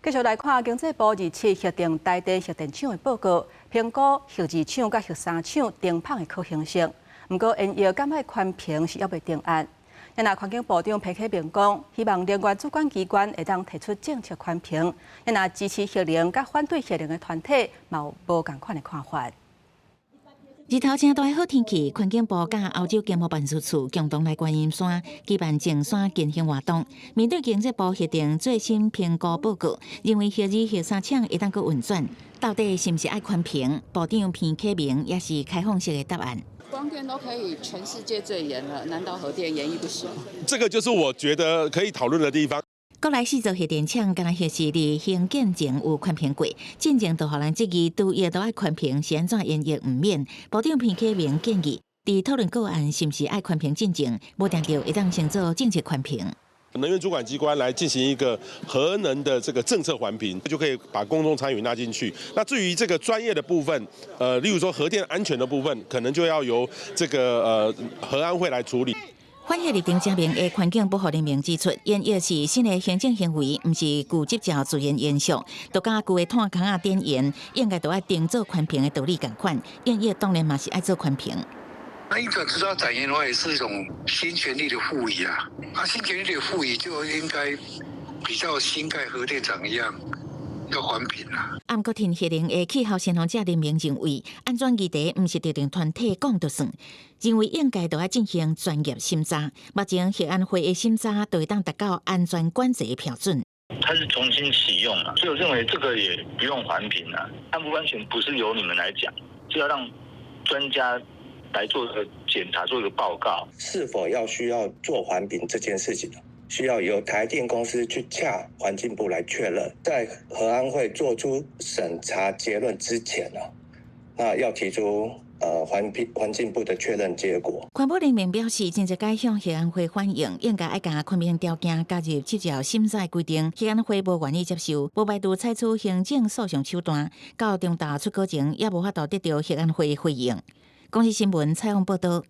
繼續來看經濟部二七核定台地核電廠的報告，評估核二廠佮核三廠停麭的可行性。毋過，延役敢愛寬頻是猶未定案。若環境部長彭啟明講，希望能源主管機關會當提出政策寬頻。若支持核能佮反對核能的團體，嘛有無仝款的看法。日頭正大好天氣，環境部佮歐洲經貿辦事處共同來觀音山舉辦淨山健行活動。面對經濟部核電最新評估報告，認為核二、核三廠會當閣運轉，到底是毋是愛寬頻？部長彭啟明也是開放式的答案。光電都可以全世界最嚴了，難道核電嚴亦不行？這個就是我覺得可以討論的地方。國內四座核電廠，敢若核是佇興建前有寬頻過，進前就予人質疑，除役都愛寬頻是按怎延役毋免。部長彭啟明建議，佇討論個案是毋是愛寬頻進前，無定著會當先做政策寬頻。能源主管機關來進行一個核能的這個政策環評，就可以把公眾參與納進去。那至於這個專業的部分，例如說核電安全的部分，可能就要由這個核安會來處理。反核立場正明的環境保護聯盟指出，延役是新的行政行為，毋是舊執照自然延續。就佮舊的炭匡仔點煙，應該都愛定做寬頻的道理仝款。延役當然嘛是愛做寬頻。那一轉執照展延的話，也是一種新權利的賦予啊！啊，新權利的賦予就應該比較新蓋核電廠一樣，要環評啦。毋過，挺核能的氣候先鋒者聯盟認為，安全議題毋是特定團體講就算，認為應該都愛進行專業審查。目前核安會的審查都會當達到安全管制的標準。它是重新啟用嘛，所以我認為這個也不用環評啦。安不安全不是由你們來講，就要讓專家來做個檢查，做一個報告。是否要需要做環評這件事情，需要由台電公司去洽環境部來確認，在核安會做出審查結論之前呢，那要提出環評環境部的確認結果。環保聯盟表示，真濟擺向核安會反映，應該愛共寬頻條件加入執照審查規定，核安會無願意接受，無排除採取行政訴訟手段。到中晝出稿前，也無法度得到核安會回應。公視新聞採訪報道。